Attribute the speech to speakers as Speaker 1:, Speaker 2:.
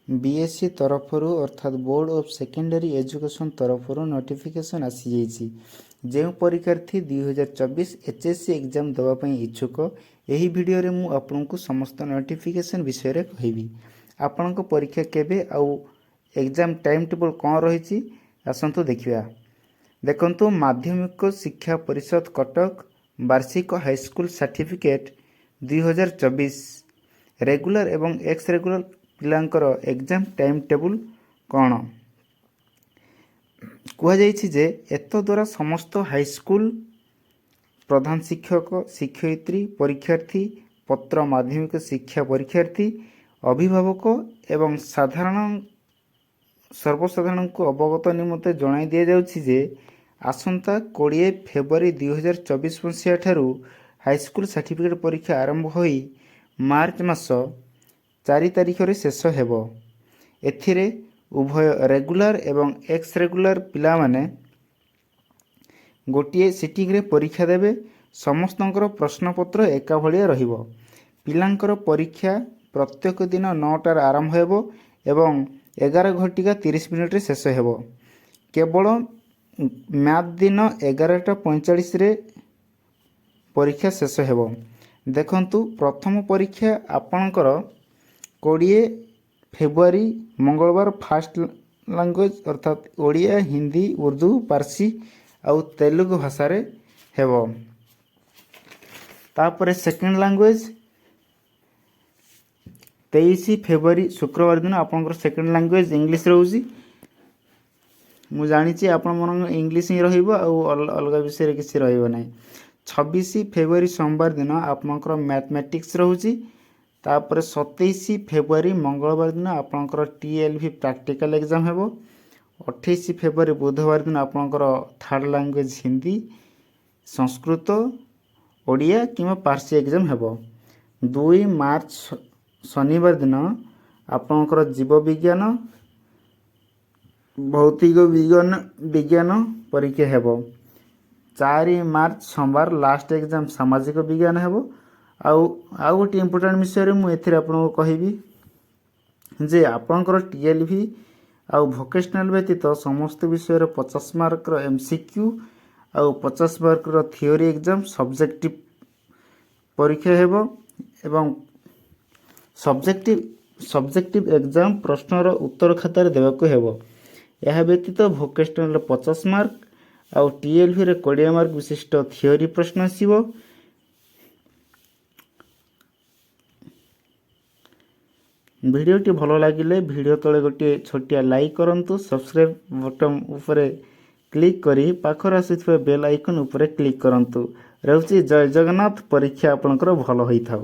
Speaker 1: BSE ତରଫରୁ, ଅର୍ଥାତ୍ board of secondary education ତରଫରୁ ନୋଟିଫିକେସନ୍ ଆସିଯାଇଛି। ଯେଉଁ ପରୀକ୍ଷାର୍ଥୀ 2024 ଏଚ୍ଏସ୍ସି ଏକ୍ଜାମ୍ ଦେବା ପାଇଁ ଇଚ୍ଛୁକ, ଏହି ଭିଡ଼ିଓରେ ମୁଁ ଆପଣଙ୍କୁ ସମସ୍ତ ନୋଟିଫିକେସନ୍ ବିଷୟରେ କହିବି। ଆପଣଙ୍କ ପରୀକ୍ଷା କେବେ ଆଉ ଏକ୍ଜାମ୍ ଟାଇମ୍ ଟେବୁଲ୍ କ'ଣ ରହିଛି, ଆସନ୍ତୁ ଦେଖିବା। ଦେଖନ୍ତୁ, ମାଧ୍ୟମିକ ଶିକ୍ଷା ପରିଷଦ, କଟକ, ବାର୍ଷିକ ହାଇସ୍କୁଲ ସାର୍ଟିଫିକେଟ୍ 2024 ରେଗୁଲାର ଏବଂ ଏକ୍ସ ରେଗୁଲାର ପିଲାଙ୍କର ଏକ୍ଜାମ୍ ଟାଇମ୍ ଟେବୁଲ୍ କ'ଣ କୁହାଯାଇଛି ଯେ, ଏତଦ୍ୱାରା ସମସ୍ତ ହାଇସ୍କୁଲ ପ୍ରଧାନ ଶିକ୍ଷକ, ଶିକ୍ଷୟିତ୍ରୀ, ପରୀକ୍ଷାର୍ଥୀ, ପତ୍ର ମାଧ୍ୟମିକ ଶିକ୍ଷା ପରୀକ୍ଷାର୍ଥୀ, ଅଭିଭାବକ ଏବଂ ସର୍ବସାଧାରଣଙ୍କୁ ଅବଗତ ନିମନ୍ତେ ଜଣାଇ ଦିଆଯାଉଛି ଯେ, ଆସନ୍ତା 20 ଫେବୃଆରୀ 2024 ମସିହା ଠାରୁ ହାଇସ୍କୁଲ ସାର୍ଟିଫିକେଟ୍ ପରୀକ୍ଷା ଆରମ୍ଭ ହୋଇ ମାର୍ଚ୍ଚ ମାସ 4 ତାରିଖରେ ଶେଷ ହେବ। ଏଥିରେ ଉଭୟ ରେଗୁଲାର ଏବଂ ଏକ୍ସ ରେଗୁଲାର ପିଲାମାନେ ଗୋଟିଏ ସିଟିଂରେ ପରୀକ୍ଷା ଦେବେ। ସମସ୍ତଙ୍କର ପ୍ରଶ୍ନପତ୍ର ଏକା ଭଳିଆ ରହିବ। ପିଲାଙ୍କର ପରୀକ୍ଷା ପ୍ରତ୍ୟେକ ଦିନ 9ଟାରେ ଆରମ୍ଭ ହେବ ଏବଂ 11 ଘଟିକା 30 ମିନିଟ୍ରେ ଶେଷ ହେବ। କେବଳ ମ୍ୟାଥ୍ ଦିନ 11ଟା 45ରେ ପରୀକ୍ଷା ଶେଷ ହେବ। ଦେଖନ୍ତୁ, ପ୍ରଥମ ପରୀକ୍ଷା ଆପଣଙ୍କର 20 ଫେବୃଆରୀ ମଙ୍ଗଳବାର, ଫାଷ୍ଟ ଲାଙ୍ଗୁଏଜ୍ ଅର୍ଥାତ୍ ଓଡ଼ିଆ, ହିନ୍ଦୀ, ଉର୍ଦ୍ଦୁ, ପାର୍ସୀ ଆଉ ତେଲୁଗୁ ଭାଷାରେ ହେବ। ତାପରେ ସେକେଣ୍ଡ ଲାଙ୍ଗୁଏଜ୍ 23 ଫେବୃଆରୀ ଶୁକ୍ରବାର ଦିନ ଆପଣଙ୍କର ସେକେଣ୍ଡ ଲାଙ୍ଗୁଏଜ୍ ଇଂଲିଶ ରହୁଛି। ମୁଁ ଜାଣିଛି, ଆପଣମାନଙ୍କ ଇଂଲିଶ ହିଁ ରହିବ ଆଉ ଅଲଗା ବିଷୟରେ କିଛି ରହିବ ନାହିଁ। 26 ଫେବୃଆରୀ ସୋମବାର ଦିନ ଆପଣଙ୍କର ମ୍ୟାଥମେଟିକ୍ସ ରହୁଛି। ତାପରେ 27 ଫେବୃଆରୀ ମଙ୍ଗଳବାର ଦିନ ଆପଣଙ୍କର ଟିଏଲ୍ଭି ପ୍ରାକ୍ଟିକାଲ ଏକ୍ଜାମ୍ ହେବ। 28 ଫେବୃଆରୀ ବୁଧବାର ଦିନ ଆପଣଙ୍କର ଥାର୍ଡ଼ ଲାଙ୍ଗୁଏଜ୍ ହିନ୍ଦୀ, ସଂସ୍କୃତ, ଓଡ଼ିଆ କିମ୍ବା ପାର୍ସୀ ଏକ୍ଜାମ୍ ହେବ। 2 ମାର୍ଚ୍ଚ ଶନିବାର ଦିନ ଆପଣଙ୍କର ଜୀବ ବିଜ୍ଞାନ, ଭୌତିକ ବିଜ୍ଞାନ ପରୀକ୍ଷା ହେବ। 4 ମାର୍ଚ୍ଚ ସୋମବାର ଲାଷ୍ଟ ଏକ୍ଜାମ୍ ସାମାଜିକ ବିଜ୍ଞାନ ହେବ। ଆଉ ଆଉ ଗୋଟିଏ ଇମ୍ପୋର୍ଟାଣ୍ଟ ବିଷୟରେ ମୁଁ ଏଥିରେ ଆପଣଙ୍କୁ କହିବି ଯେ, ଆପଣଙ୍କର ଟିଏଲ୍ଭି ଆଉ ଭୋକେସନାଲ୍ ବ୍ୟତୀତ ସମସ୍ତ ବିଷୟରେ 50 ମାର୍କର ଏମ୍ସିକ୍ୟୁ ଆଉ 50 ମାର୍କର ଥିଓରି ଏକ୍ଜାମ୍ ସବଜେକ୍ଟିଭ୍ ପରୀକ୍ଷା ହେବ ଏବଂ ସବଜେକ୍ଟିଭ୍ ଏକ୍ଜାମ୍ ପ୍ରଶ୍ନର ଉତ୍ତର ଖାତାରେ ଦେବାକୁ ହେବ। ଏହା ବ୍ୟତୀତ ଭୋକେସନାଲ୍ରେ 50 ମାର୍କ ଆଉ ଟିଏଲ୍ଭିରେ 20 ମାର୍କ ବିଶିଷ୍ଟ ଥିଓରି ପ୍ରଶ୍ନ ଆସିବ। ଭିଡ଼ିଓଟି ଭଲ ଲାଗିଲେ ଭିଡ଼ିଓ ତଳେ ଗୋଟିଏ ଛୋଟିଆ ଲାଇକ୍ କରନ୍ତୁ। ସବସ୍କ୍ରାଇବ୍ ବଟନ୍ ଉପରେ କ୍ଲିକ୍ କରି ପାଖରେ ଆସୁଥିବା ବେଲ୍ ଆଇକନ୍ ଉପରେ କ୍ଲିକ୍ କରନ୍ତୁ। ରହୁଛି, ଜୟ ଜଗନ୍ନାଥ। ପରୀକ୍ଷା ଆପଣଙ୍କର ଭଲ ହୋଇଥାଉ।